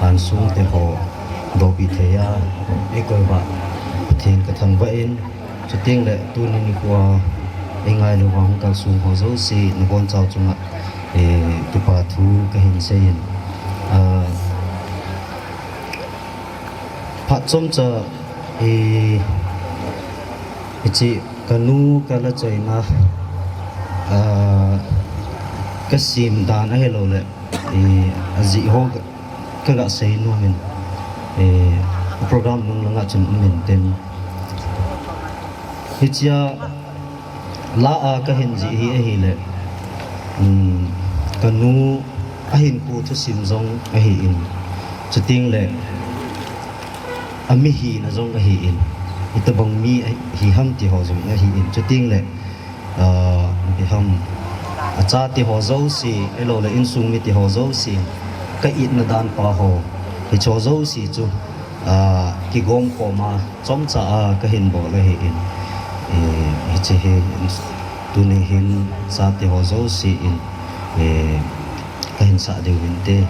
ansung te ho dopi thei a, eikoi uva Pathen kathangvah in, chuteng le tuni nikho a eingailu uva hung kalsong ho jouse, nabonchau chunga, eh, kipa thu kahin seiyin. Ah, phat chomcha, eh, hiche kanu kala chaina, ah, kasem dan ahilou le, eh, ajeh ho ka, kaga sei nom in, eh, program nung langa chun um in tin. Hichea la a kahin jih hi ahile, um, kanu ahinkho thusim jong ahin, chuteng le ami hina jong ahin, hitobang mi ahi ham ti ho jong ahin, chuteng le, ah, ipi ham, achate ho jouse, ahilou le insung mite ho jouse, ka itna dan pa ho, hiche ho jouse chu, ah, kigom khom a, chomcha a kahin bol ahin, eh, hiche hi, tuni hin chate ho jouse in, eh, kahin sah diu hinte.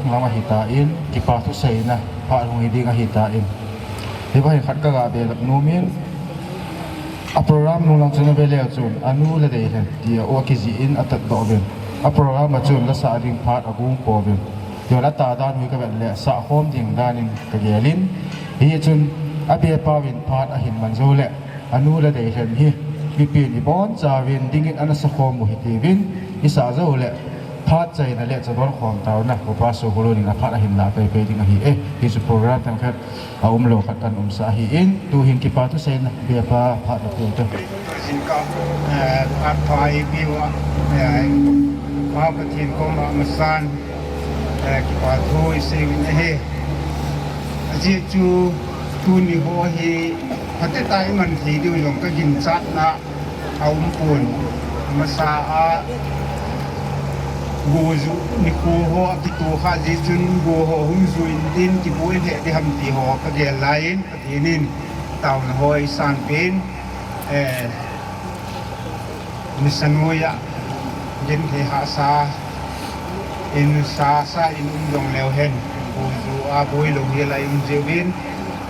Lam ahitan, kipa thuseina phat hung hi ding ahitan, hiva hin khat kaga belap nom in, a program nung lang chun aveleu chun, anu le Deilhen tia o kijih in atatdoh uvin, a program a chun lasah ding phat agong pouvin, tia lata dan hi kavet le sahkhom ding dan in kagelin, hichun abepa uvin phat ahin man jou le, anu le Deilhen hi mipin ibonchauvin dingin ana sakhom u hitiuvin, isah jou le phat chaina le chadon khom taona Upa Sokhulun in aphat ahin la peipei ding ahi e. Hichu program themkhat aumlou khat kan umsah ahin, tuhin kipa thuseina bepa phat na pun tu. Jingkah, eh, phat pha eipeuva, eh, Pa Pathen koma masan, eh, kipa thu isei uvin ahi. Ajeh chu tuni ho hi phatecha iman thei diu jong kaginchatna aumpon, amasa a gojuh nikho ho akitoh kha jeh chun go ho hung juh intin kiboi lheh ding ham ti ho kagel laiyin, Pathen in taona ho eisanpeh in, eh, nisa noiya genthei hahsa in sasa in um jongleu hen, gojuh a boilou hela i um jiuvin,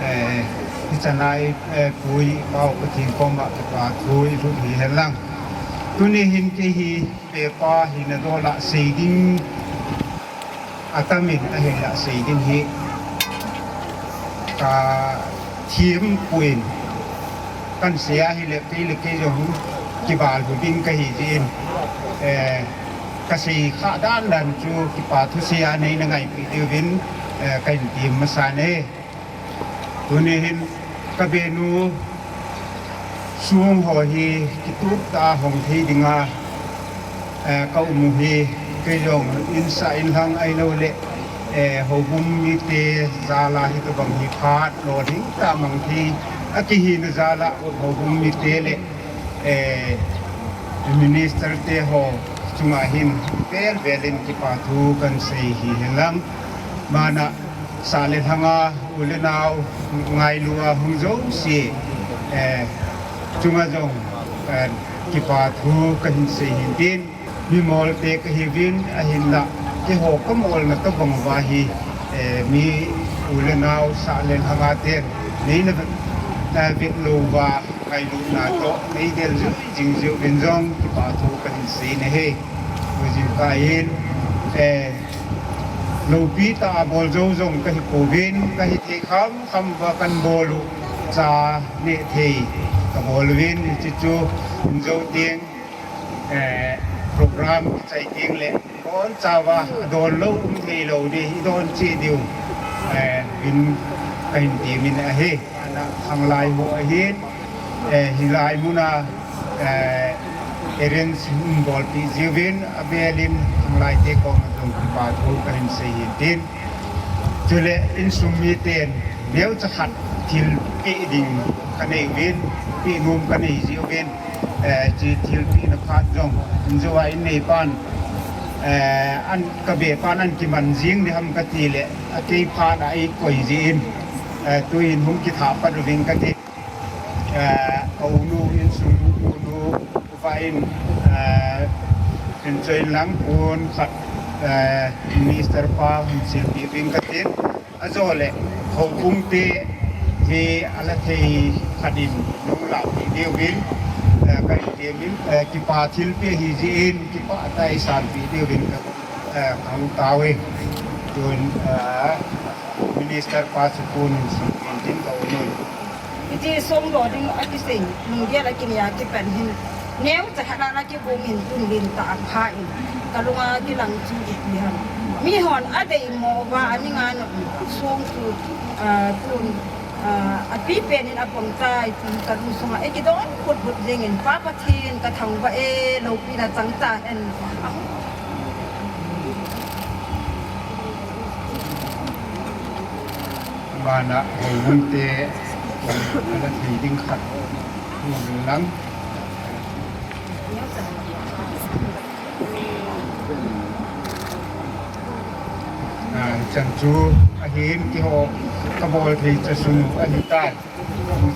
eh, hichana i, eh, pui Pa Pathen koma kipa thu ilhut hihen lang. Tuni hin kei hi bepa hina dola sei ding atamin, ahinla sei ding hi kathem poi, kahin sei ahile kei le kei jong kival hu ding kahi jeh in, eh, kasei khah dan dan chu kipa thusei a neina ngaipeh diuvin, eh, kahin tem masan e. Tuni hin kabenu song ho hi kitup tah a hong thei dinga, eh, kaum u hi, kei jong insah inlhang ahilouleh, eh, houbung mite jal a hitobang hi phat lolhing tah mang thei akihina jal a houbung mite le, eh, minister te ho chunga hin vel vel in kipa thu kahin sei hihen lang. Mana sah le lhanga u le nao ngailu a hung jouse, eh, chunga jong, eh, kipa thu kahin sei hintin, mimol te kahiuvin, ahinla keiho kamolna tobang uva hi, eh, mi u le nao sah le lhanga ten neina vet, eh, vet lou uva ngailutna toh neidel jui jing jeh uvin jong kipa thu kahin sei in ahi. Tujingkah in, eh, loupi tah a bol jou jong kahipouvin, kahithei kham kham uva kahin bol u cha neh thei kabol uvin, hiche chu in jou teng, eh, program kichai teng le ibonchauva adon lou um theilou ding, idon cheh diu, eh, in kahin temin ahi. Ana khanglai ho ahin, eh, hilai muna, eh, arrange in bolpeh jiuvin, avel in khanglai te koma jong kipa thu kahin sei hintin. Chule insung miten neocha khat thilpeh ding kanei uvin, peh nom kanei jeh uvin, eh, hiche thilpehna phat jong in jou a in neipan, eh, an kabepan an kiman jing ding ham kati le, akei phat a eikoi jeh in, eh, tuin hung kithah pat uving kati. Eh, ka unu insung unu upa in, eh, hinchoi lang pon khat, eh, minister pa hung silpeh uving katin. Ajole houbung te hi ala thei khat in nung lahpeh diuvin, eh, kahin temin, eh, kipa thilpeh ahi jeh in kipah tah a eisanpeh diuvin ka, eh, kahung taove. Tun, eh, minister pa chu pon in silpeh in tin ka unu in. Hiche songdoh ding akisei, lunggel akinei a kipan hin, neocha khat a kigong in tun lentah apha in, kalunga kilang chu ipi ham. Mihon adeimo uva, aninga nom song chu, ah, tun, ah, apipen in apang tai tin kalungsunga eikidon phutphut jengin, Pa Pathen kathangvah e, loupina chang tahen. Bana houbung te, ala thei ding khat, hung lang. Ah, chan chu ahin keiho kabol thei cha sung ahitai.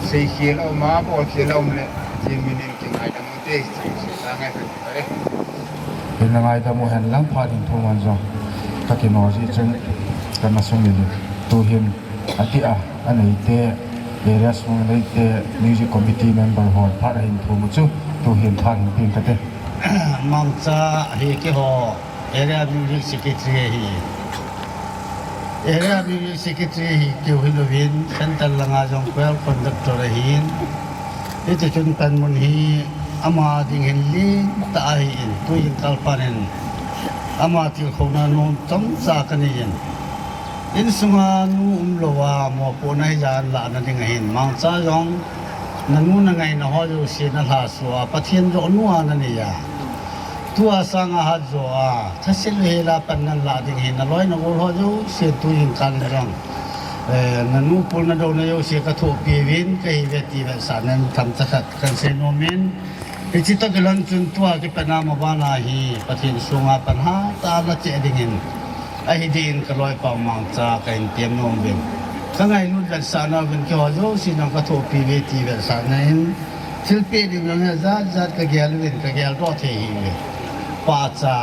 Seikhel aum a, bolkhel aum le, Pathen min in kingaidam ute, seikhel a ngai peh peh e. Hin ngaidam u hen lang phat hin thum an jong. Ka kino ji chun ka na sung ni tu hin a ti a, a nei te, area sung nei te, music committee member hon phat a hin thu mu chu tu hin phat hin pin ka te. Mangcha hi ki ho area music secretary hi. Area music secretary hi ki hi lo vin, center langa jong choir conductor a hin. Iti chun pan mun hi ama ding hin lin ta a hi in, tu hin kal pan in. Ama thil khona nom chomcha ka nei in. Insunga nu umlou a, mopohna hi jan lahna ding ahin. Mangcha jong, na nu na ngai na ho jouse na lhasuh a, Pathen joh nu a na nei a. Tua sanga hat jo a, thasil hela pan nan lah ding hin, na loi na gol ho jouse tu jing kal in jong. Eh, na nu pul na do na jouse ka thopi vin, ka hi ve ti ve sa nan tham cha khat kan sei nom in. Hichi toh kilhon chun tua kipatna ma bana hi Pathen sunga pan hatah a la che dingin ahi din ka loipa Mangcha ka hin tem nom uvin. Ka ngailut vetsahna uvin keiho jouse jong ka thopi ve ti vetsahna in thilpeh ding jong hi jat jat ka gel uvin ka geldoh thei hi uve. Pahcha.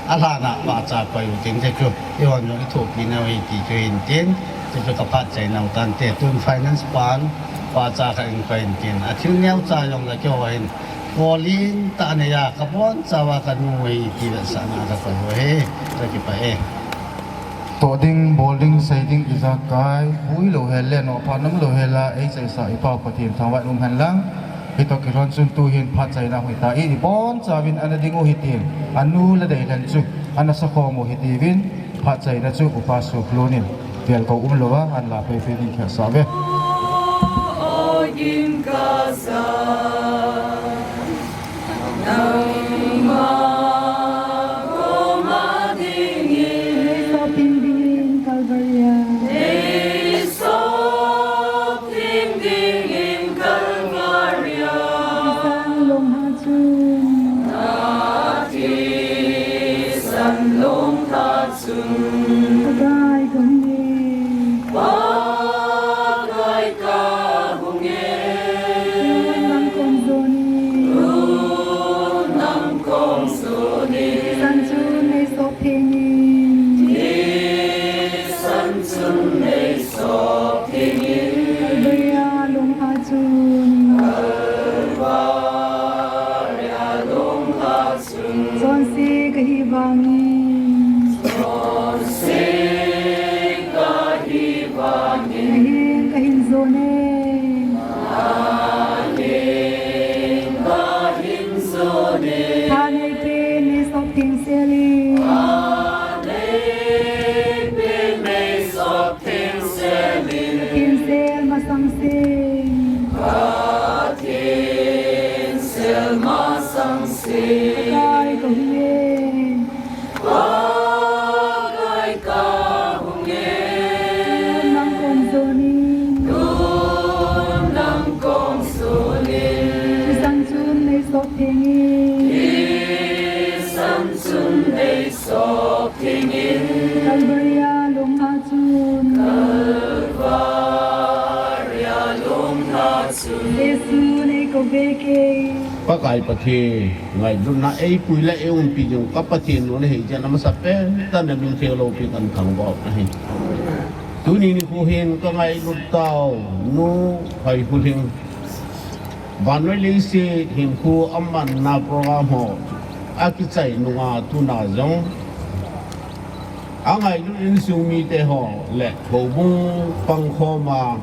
Alhana pahcha koi u tin te chu, eihon jong i thopi nau hi ti chu hin tin, te chu ka phatchai nau tante, tun finance pan pahcha khat in koi in tin. A thil neocha jong le keiho hin, kolin tah a nei a, ka boncha uva ka nu hi ti vetsahna ka koi u hi, ka kipah e. Toh ding, bol ding, sei ding ijakai, hui lou hel le, nohpha nom lou hel a, ei chaisa i Pa Pathen thangvah in um hen lang. Hitoh kilhon chun tu hin phatchaina hung hita, i, i boncha uvin ana ding u hitin, anu le deilhen chu ana sakhom u hitiuvin, phatchaina chu Upa Suklun in velkou umlou a, an la pei pei ding khehsah uve. Nei sop theng dingin Calvary a. Nei sop theng dingin Calvary a. Sang longha chun. Na thisan longha chun. Pakai kahung e. Pakai kahung e. Nang kom jonin. Nang kom jonin. Thisan chun nei sop theng in. Thisan chun nei sop theng in. Calvary a longha chun. Calvary a longha chun. Chonse kahi vangin. Chonse kahi vangin. Nahin kahin jon e. Nahin kahin jon e. Thanei pen nei sop theng sel in. Thanei pen nei sop theng sel in. Pathen sel masang sel. Pathen sel masang sel. Pakai kahung e. Pakai kahung e. Nang kom jonin. Nang kom jonin. Thisan chun nei sop theng in. Thisan chun nei sop theng in. Calvary a longha chun. Calvary a longha chun. Jesu nei kou ve kei. Pakai Pathen, ngailutna eipui le eiumpi jing ka Pathen nu nahi jeh in amasapen tah in na min theng loupi kan thangvah u ahi. Tuni nikho hin ka ngailut tau, Nu Hoihulhing. Vannoi leiset hinkho amanna program ho akichai nunga tuna jong angailut insung mite ho le houbung pangkhom a,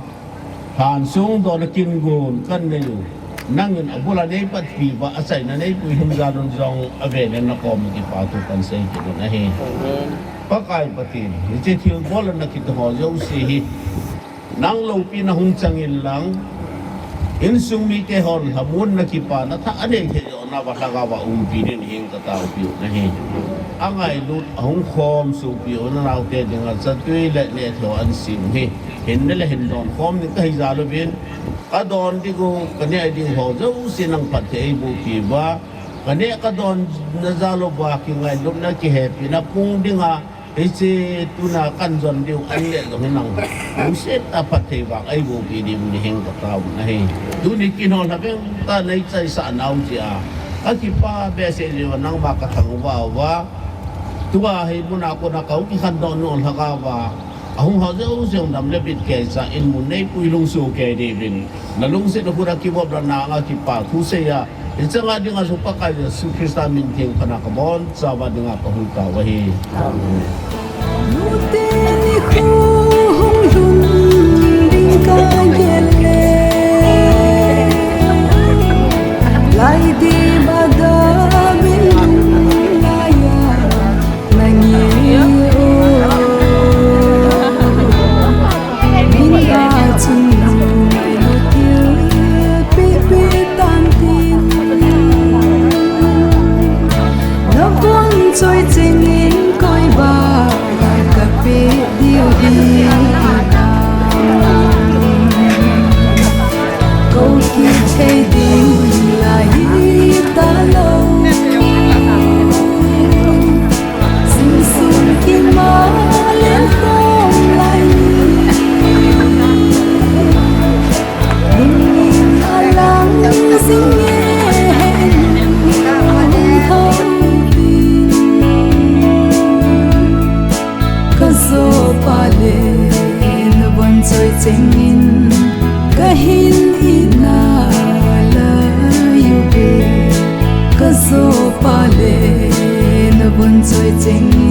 lhansong dona kin gon kan nei u. Nangin abul a nei patpi uva, achaina neipui hung jal un jong avel in na kom a kipa thu kan sei kit un ahi. Amen. Pakai Pathen, hiche thilbol a nakit ho jouse hi nang loupina hung chang in lang, insung mite hon lhamonna kipana thah anei thei joh na uva lhagao a umpi ding in ka taopi u ahi. Angailut ahung khom sopi u naote dinga chatui le neh thei ho ahin sem hi, hin ne le hin don khom ding kahi jal uvin, ka don ding u, ka neh ding u ho jouse nang phatthei eiboh pi uva, ka neh ka don na jal uva kingailutna kihepina pung dinga, hiche tuna kan jon diu an le jong hin nang lungset a phatthei vang eiboh pi ding in ka taovin ahi. Tuni kin ho lha veng tah a nei chaisah nau jeh a, ka kipa behseh jeh uva nangma ka thangvah uva, Tua hi muna kona kau kikhandoh nu lhagao va ahung ho jouse jong dam le bit kei cha in mun neipui lungsu kei diuvin, nalungset khut a kibop lhona anga kipa thu seiya, hiche nga dinga jong Pakai Jesu Christa min theng pana kabonchauva dinga kahung tao ahi. Amen. Nute nikho hung lhun ding kagel le, lai di bada min laiya nangin o. Min ta chung nu mai lu thil pipi tan tin, navon choi chengin koi ba kape diu hi ta. Kou kithei ding lai talou, sung sung kimal in khom lai. Lungin alang jing e, lungin alang thou tin. Kajopa le navon choi chengin kahin ina lai uve. Kajopa le navon choi chengin